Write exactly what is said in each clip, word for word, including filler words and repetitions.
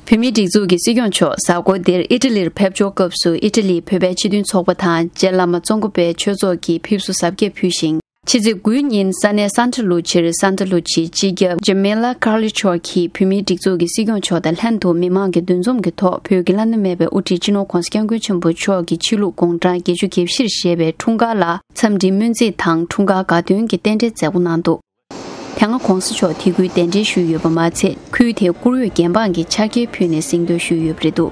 བོད་མིའི་སྒྲིག་འཛུགས་ཀྱི་སྲིད་སྐྱོང་མཆོག་གཟའ་འཁོར་འདིར་ཨི་ཊ་ལིར་ཕེབས་འབྱོར་སྐབས་སུ། ཨི་ཊ་ལིའི་བོད་པའི་སྤྱི་མཐུན་ཚོགས་པ་དང་རྗེ་བླ་མ་ཙོང་ཁ་པའི་ཆོས་ཚོགས་ཀྱིས་ཕེབས་བསུ་གཟབ་རྒྱས་ཕུལ་ཞིང་། ཕྱི་ཚེས་དགུའི་ཉིན་ས་གནས་སན་ཏ་ལུ་ཆིར་སན་ཏ་ལུ་ཆིའི་སྤྱི་ཁྱབ་ཇ་མེ་ལ་ཁར་ལི་མཆོག་གིས་བོད་མིའི་སྒྲིག་འཛུགས་ཀྱི་སྲིད་སྐྱོང་མཆོག་དང་ལྷན་དུ་མི་མང་གི་འདུ་འཛོམས་ཀྱི་ཐོག་བོད་ཀྱི་བླ་ན་མེད་པའི་དབུ་ཁྲིད་སྤྱི་ནོར་༸གོང་ས་༸སྐྱབས་མགོན་ཆེན་པོ་མཆོག་གི་ཆོས་ལུགས་དགུང་གྲངས་བརྒྱད་ཅུ་གྱ་བཞིར་བཞེས་པའི་འཁྲུངས་སྐར་ལ་འཚམས་འདྲིའི་སྨོན་ཚིག་དང་འཁྲུངས་སྐར་དགའ་སྟོན་གྱི་རྟེན་འབྲེལ་མཛད་སྒོ་གནང་འདུག། དེ་སྔ་༸གོང་ས་མཆོག་དེ་ཁུལ་གདན་འདྲེན་ཞུས་ཡོད་པ་མ་ཚད། ཁུལ་དེའི་བཀུར་འོས་རྒྱལ་འབངས་ཀྱི་ཕྱག་འཁྱེར་ཕུལ་ནས་གཟེངས་བསྟོད་ཞུས་ཡོད་པ་རེད་འདུག།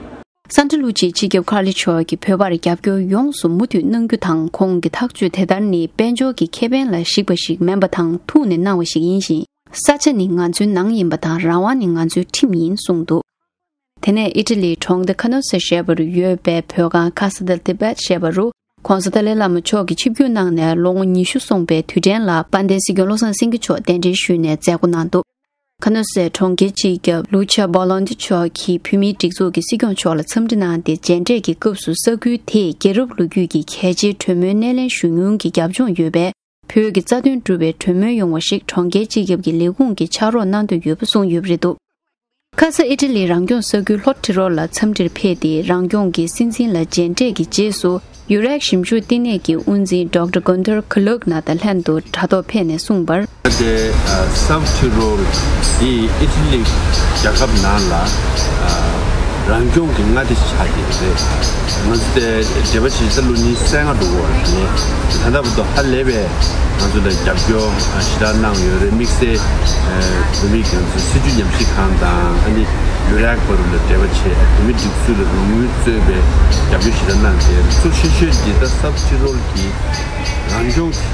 སན་ཏ་ལུ་ཆིའི་སྤྱི་ཁྱབ་ཁར་ལི་མཆོག་གིས་བོད་པར་རྒྱབ་སྐྱོར་ཡོངས་སུ་མུ་མཐུད་གནང་རྒྱུ་དང་། ཁོང་གི་ཐག་གཅོད་དེ་ལྟར་ནི་དཔལ་འབྱོར་གྱི་ཁེ་ཕན་ལ་གཞིགས་པ་ཞིག་མིན་པ་དང་། ཐུགས་ནས་གནང་བ་ཞིག་ཡིན་ཞིང་། ས་ཆ་ནི་ང་ཚོའི་ནང་ཡིན་པ་དང་། རང་དབང་ནི་ང་ཚོའི་ཁྲིམས་ཡིན་གསུངས་འདུག། དེ་ནས་ཨི་ཊ་ལིའི་གྲོང་སྡེ་ཁ་ནོ་སེ་ཞེས་པ་རུ་ཡོད་པའི་བོད་ཁང་ཁ་ས་དེལ་ཏི་བེད་ཞེས་པ་རུ། ༸གོང་ས་ཏཱ་ལའི་བླ་མ་མཆོག་གིས་ཆིབས་བསྒྱུར་གནང་ནས་ལོ་ངོ་ཉི་ཤུ་སོང་པའི་དུས་དྲན་ལ། དཔལ་ལྡན་སྲིད་སྐྱོང་བློ་བཟང་སེང་གེ་མཆོག་གདན་འདྲེན་ཞུས་ནས་མཛད་སྒོ་གནང་འདུག། ཁ་ནོ་སེ་གྲོང་ཁྱེར་སྤྱི་ཁྱབ་ལུ་ཆ་བྷོ་ལོན་ཏི་མཆོག་གིས་བོད་མིའི་སྒྲིག་འཛུགས་ཀྱི་སྲིད་སྐྱོང་མཆོག་ལ་འཚམས་འདྲི་གནང་སྟེ། མཇལ་འཕྲད་ཀྱི་སྐབས་སུ་ས་ཁུལ་དེས་རྒྱལ་རབས་ལོ་རྒྱུས་ཀྱི་གལ་ཆེའི་གྲོས་མོལ་སྣེ་ལེན་ཞུ་མྱོང་གི་རྒྱབ་ལྗོངས་ཡོད་པས། བོད་ཀྱི་རྩ་དོན་སྒྲུབ་པའི་གྲོས་མོལ་ཡོང་བ་ཞིག་གྲོང་ཁྱེར་སྤྱི་ཁྱབ་ཀྱི་ལས་ཁུངས་ཀྱིས་ཕྱག་རོགས་གནང་འདོད་ཡོད་པ་གསུངས་ཡོད་པ་རེད་འདུག། ཁ་ས་ཨི་ཊ་ལིའི་རང་སྐྱོང་ས་ཁུལ་ལྷོ་ཊི་རོལ་ལ་འཚམས་འདྲིར་ཕེབས་ཏེ། རང་སྐྱོང་གི་སྲིད་འཛིན་ལ་མཇལ་འཕྲད་ཀྱི་རྗེས་སུ། ཡུ་རག་ཞིབ་འཇུག་བསྟི་གནས་ཀྱི་དབུ་འཛིན་ཌོག་ཊར་ཀུན་ཐར་ཁུ་ལུག་ན་དང་ལྷན་དུ་དྲ་ཐོག་ཕེབས་ནས་གསུངས་པར། དེ་ཨ་སའུ་ཐི་རོལ་འདི་ཨི་ཐི་ལི་རྒྱལ་ཁབ་ནང་ལ་ཨ་རང་སྐྱོང་གི་མངའ་སྡེ་ཆགས་ཀྱི་རེད། ང་ཚོ་དེ་འབྲེལ་བ་བྱེད་ས་ལོ་ཉི་ཤུ་རྩ་ལྔ་འགྲོ་གི་ཡོད་རེད། ད་ལྟ་བར་དུ་ཧ་ལས་པའི་ང་ཚོ་ལ་རྒྱབ་སྐྱོར་ཨ་ཞེ་དྲག་གནང་ཡོད་རེད། དམིགས་བསལ་ཨ་བོད་མི་ང་ཚོ་སྲིད་བྱུས་ཉམས་ཞིབ་ཁང་དང་ཨ་ནི་ཡུ་རག་བར་ལ་འབྲེལ་བ་བྱས། བོད་མི་སྒྲིག་འཛུགས་ལ་རོགས་དངུལ་སྩོལ་བའི་རྒྱབ་སྐྱོར་ཞེ་དྲག་གནང་། དེ་གཙོ་ཆེ་ཤོས་འདི་ད་སའུ་ཐི་རོལ་གྱི་རང་སྐྱོང་གི་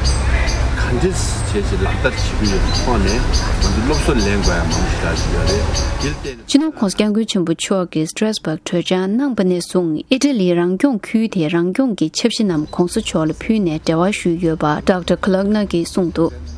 ག་འདྲས་བྱས་ཏེ་ལག་བསྟར་བྱེད་ཀྱི་ཡོད་པའི་ཐོག་ནས་ང་ཚོ་སློབ་གསོ་ལེན་དགོས་ཡ་མང་པོ་ཞེ་དྲག་ཅིག་ཡོད་རེད། དེར་བརྟེན། སྤྱི་ནོར་༸གོང་ས་༸སྐྱབས་མགོན་ཆེན་པོ་མཆོག་གིས་སི་ཊ་རེ་སི་བྷག་གྲོས་འཆར་གནང་པ་ནས་བཟུང་། ཨི་ཊ་ལིའི་རང་སྐྱོང་ཁུལ་དེའི་རང་སྐྱོང་གི་ཆབ་གཞི་རྣམས་༸གོང་ས་མཆོག་ལ་ཕུལ་ནས་འབྲེལ་བ་ཞུས་ཡོད་པ་ཌོག་ཊར་ཁུ་ལག་ན་གིས་གསུངས་འདུག།